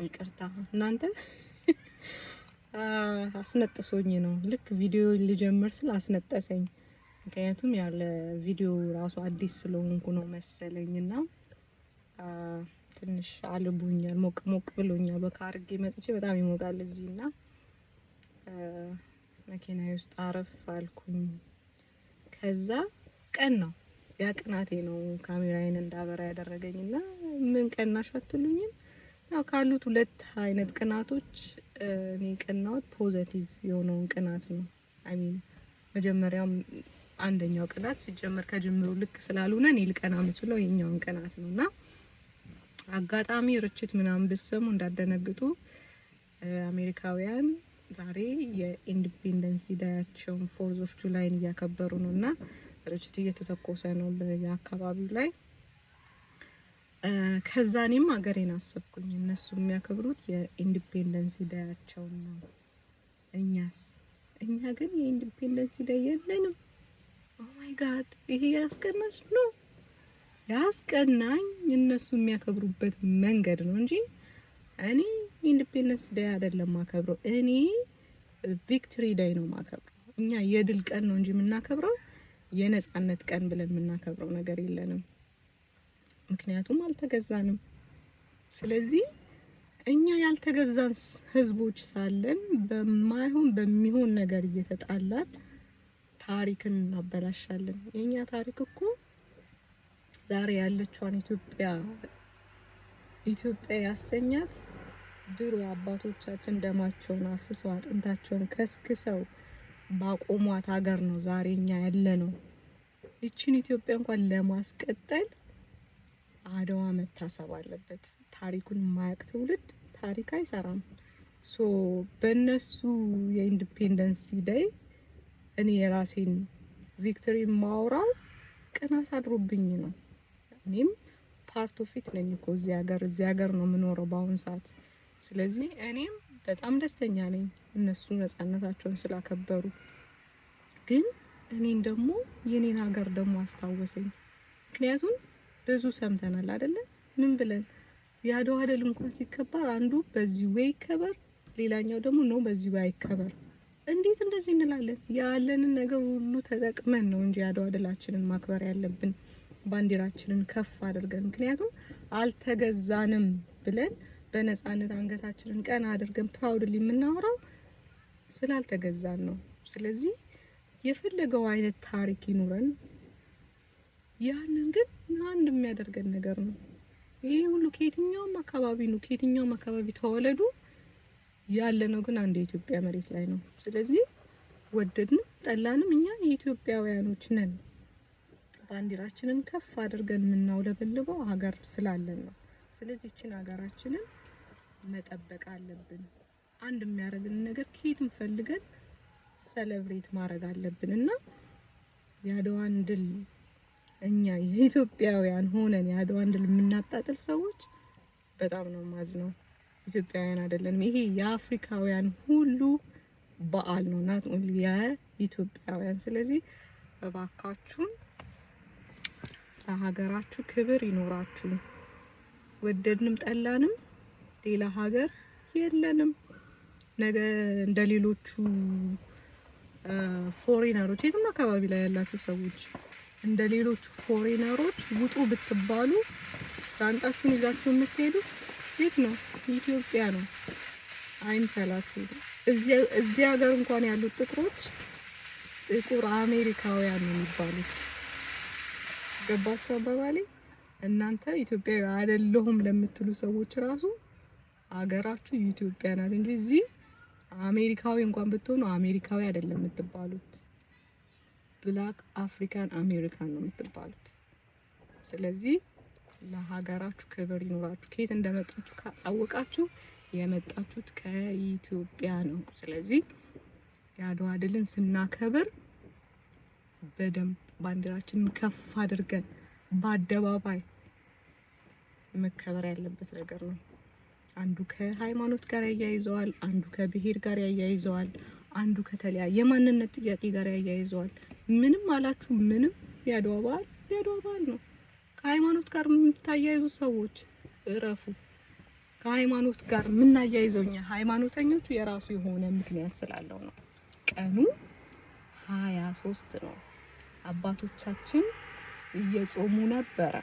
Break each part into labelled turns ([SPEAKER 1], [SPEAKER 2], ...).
[SPEAKER 1] ይቅርታ እናንተ፣ አስነጥሶኝ ነው። ልክ ቪዲዮ ልጀምር ስል አስነጠሰኝ። ምክንያቱም ያለ ቪዲዮ ራሱ አዲስ ስለሆንኩ ነው መሰለኝ እና ትንሽ አልቦኛል፣ ሞቅ ሞቅ ብሎኛል። በቃ አድርጌ መጥቼ በጣም ይሞቃል እዚህ እና መኪናዬ ውስጥ አረፍ አልኩኝ። ከዛ ቀን ነው፣ ያ ቅናቴ ነው ካሜራዬን እንዳበራ ያደረገኝ። እና ምን ቀናሽ አትሉኝም? ያው ካሉት ሁለት አይነት ቅናቶች እኔ ቀናሁት positive የሆነውን ቅናት ነው። I mean መጀመሪያም አንደኛው ቅናት ሲጀመር ከጅምሩ ልክ ስላልሆነ እኔ ልቀና የምችለው የኛውን ቅናት ነው። እና አጋጣሚ ርችት ምናምን ብትሰሙ እንዳትደነግጡ። አሜሪካውያን ዛሬ የ Independence Day ያቸውን 4th of July ን እያከበሩ ነው እና ርችት እየተተኮሰ ነው በየአካባቢው ላይ። ከዛ እኔም ሀገሬን አሰብኩኝ። እነሱ የሚያከብሩት የ Independence Day ያቸውን ነው። እኛስ? እኛ ግን የ Independence Day የለንም። Oh my God፣ ይሄ ያስቀናሽ ነው። ያስቀናኝ እነሱ የሚያከብሩበት መንገድ ነው እንጂ እኔ Independence Day አይደለም ማከብረው። እኔ Victory Day ነው ማከብረው። እኛ የድል ቀን ነው እንጂ የምናከብረው የነጻነት ቀን ብለን የምናከብረው ነገር የለንም። ምክንያቱም አልተገዛንም። ስለዚህ እኛ ያልተገዛን ህዝቦች ሳለን በማይሆን በሚሆን ነገር እየተጣላን ታሪክን እናበላሻለን። የኛ ታሪክ እኮ ዛሬ ያለችዋን ኢትዮጵያ ኢትዮጵያ ያሰኛት ድሮ አባቶቻችን ደማቸውን አፍስሰው አጥንታቸውን ከስክሰው ባቆሟት ሀገር ነው ዛሬ እኛ ያለነው። ይችን ኢትዮጵያ እንኳን ለማስቀጠል አድዋ መታሰብ አለበት። ታሪኩን የማያውቅ ትውልድ ታሪክ አይሰራም። So በእነሱ የ Independence Day እኔ የራሴን victory ማውራው ቅናት አድሮብኝ ነው። እኔም part of it ነኝ እኮ፣ እዚህ ሀገር ነው የምኖረው በአሁኑ ሰዓት። ስለዚህ እኔም በጣም ደስተኛ ነኝ እነሱ ነጻነታቸውን ስላከበሩ። ግን እኔን ደግሞ የኔን ሀገር ደግሞ አስታወሰኝ። ምክንያቱም ብዙ ሰምተናል አይደለ? ምን ብለን የአድዋ ድል እንኳን ሲከበር አንዱ በዚህ way ይከበር፣ ሌላኛው ደግሞ no በዚህ way አይከበር። እንዴት እንደዚህ እንላለን? ያለንን ነገር ሁሉ ተጠቅመን ነው እንጂ የአድዋ ድላችንን ማክበር ያለብን ባንዲራችንን ከፍ አድርገን። ምክንያቱም አልተገዛንም ብለን በነጻነት አንገታችንን ቀና አድርገን proudly የምናወራው ስላልተገዛን ነው። ስለዚህ የፈለገው አይነት ታሪክ ይኑረን፣ ያንን ግን አንድ የሚያደርገን ነገር ነው። ይሄ ሁሉ ከየትኛውም አካባቢ ነው፣ ከየትኛውም አካባቢ ተወለዱ፣ ያለነው ግን አንድ የኢትዮጵያ መሬት ላይ ነው። ስለዚህ ወደድንም ጠላንም እኛ የኢትዮጵያውያኖች ነን። ባንዲራችንን ከፍ አድርገን የምናውለበልበው ሀገር ስላለን ነው። ስለዚህ ይችን ሀገራችንን መጠበቅ አለብን። አንድ የሚያደርግን ነገር ከየትም ፈልገን celebrate ማድረግ አለብን። እና የአድዋን ድል እኛ የኢትዮጵያውያን ሆነን የአድዋን ድል የምናጣጥል ሰዎች በጣም ነው ማዝነው። ኢትዮጵያውያን አይደለንም። ይሄ የአፍሪካውያን ሁሉ በዓል ነው፣ not only የኢትዮጵያውያን። ስለዚህ እባካችሁን ለሀገራችሁ ክብር ይኖራችሁ። ወደድንም ጠላንም ሌላ ሀገር የለንም። ነገ እንደ ሌሎቹ foreigner ኦች፣ የትም አካባቢ ላይ ያላችሁ ሰዎች፣ እንደ ሌሎቹ foreigner ኦች ውጡ ብትባሉ ሻንጣችሁን ይዛችሁ የምትሄዱት የት ነው? ኢትዮጵያ ነው። አይምሰላችሁ። እዚህ ሀገር እንኳን ያሉት ጥቁሮች ጥቁር አሜሪካውያን ነው የሚባሉት። ገባችሁ አባባሌ? እናንተ ኢትዮጵያዊ አይደለሁም ለምትሉ ሰዎች ራሱ ሀገራችሁ ኢትዮጵያ ናት እንጂ እዚህ አሜሪካዊ እንኳን ብትሆኑ አሜሪካዊ አይደለም የምትባሉት። Black African American ነው የምትባሉት። ስለዚህ ለሀገራችሁ ክብር ይኖራችሁ። ከየት እንደመጣችሁ ካላወቃችሁ የመጣችሁት ከኢትዮጵያ ነው። ስለዚህ የአድዋ ድልን ስናከብር በደንብ ባንዲራችንን ከፍ አድርገን በአደባባይ መከበር ያለበት ነገር ነው። አንዱ ከሃይማኖት ጋር ያያይዘዋል፣ አንዱ ከብሔር ጋር ያያይዘዋል፣ አንዱ ከተለያየ የማንነት ጥያቄ ጋር ያያይዘዋል። ምንም አላችሁ ምንም የአድዋ በዓል የአድዋ በዓል ነው። ከሃይማኖት ጋር የምታያይዙ ሰዎች እረፉ። ከሃይማኖት ጋር የምናያይዘው እኛ ሃይማኖተኞቹ የራሱ የሆነ ምክንያት ስላለው ነው። ቀኑ 23 ነው። አባቶቻችን እየጾሙ ነበረ።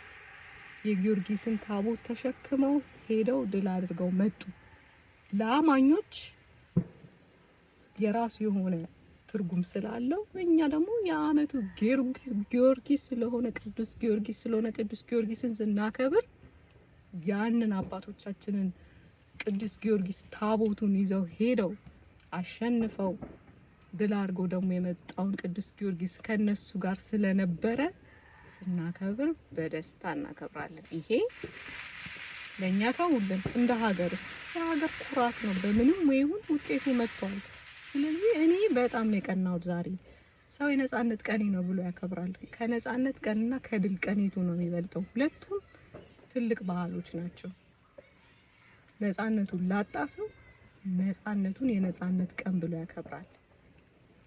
[SPEAKER 1] የጊዮርጊስን ታቦት ተሸክመው ሄደው ድል አድርገው መጡ። ለአማኞች የራሱ የሆነ ትርጉም ስላለው እኛ ደግሞ የአመቱ ጊዮርጊስ ስለሆነ፣ ቅዱስ ጊዮርጊስ ስለሆነ፣ ቅዱስ ጊዮርጊስን ስናከብር ያንን አባቶቻችንን ቅዱስ ጊዮርጊስ ታቦቱን ይዘው ሄደው አሸንፈው ድል አድርገው ደግሞ የመጣውን ቅዱስ ጊዮርጊስ ከነሱ ጋር ስለነበረ ስናከብር በደስታ እናከብራለን። ይሄ ለእኛ ተውልን። እንደ ሀገርስ የሀገር ኩራት ነው። በምንም ይሁን ውጤቱ መጥቷል። ስለዚህ እኔ በጣም ነው የቀናሁት ዛሬ። ሰው የነጻነት ቀኔ ነው ብሎ ያከብራል። ከነጻነት ቀንና ከድል ቀኔቱ ነው የሚበልጠው። ሁለቱም ትልቅ ባህሎች ናቸው። ነጻነቱን ላጣ ሰው ነጻነቱን የነጻነት ቀን ብሎ ያከብራል።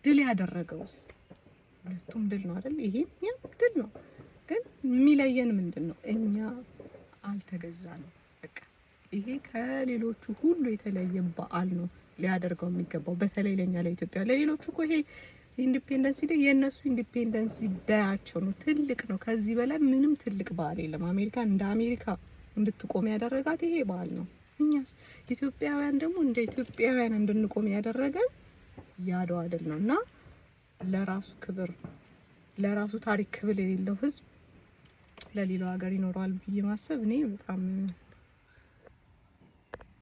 [SPEAKER 1] ድል ያደረገውስ ሁለቱም ድል ነው አይደል? ይሄም ያም ድል ነው። ግን የሚለየን ምንድን ነው? እኛ አልተገዛንም። በቃ ይሄ ከሌሎቹ ሁሉ የተለየ በዓል ነው ሊያደርገው የሚገባው፣ በተለይ ለኛ ለኢትዮጵያ። ለሌሎቹ እኮ ይሄ Independence Day የእነሱ Independence Day ኣቸው ነው፣ ትልቅ ነው። ከዚህ በላይ ምንም ትልቅ በዓል የለም። አሜሪካ እንደ አሜሪካ እንድትቆም ያደረጋት ይሄ በዓል ነው። እኛስ ኢትዮጵያውያን ደግሞ እንደ ኢትዮጵያውያን እንድንቆም ያደረገን የአድዋ ድል ነው። እና ለራሱ ክብር፣ ለራሱ ታሪክ ክብር የሌለው ሕዝብ ለሌላው ሀገር ይኖረዋል ብዬ ማሰብ እኔ በጣም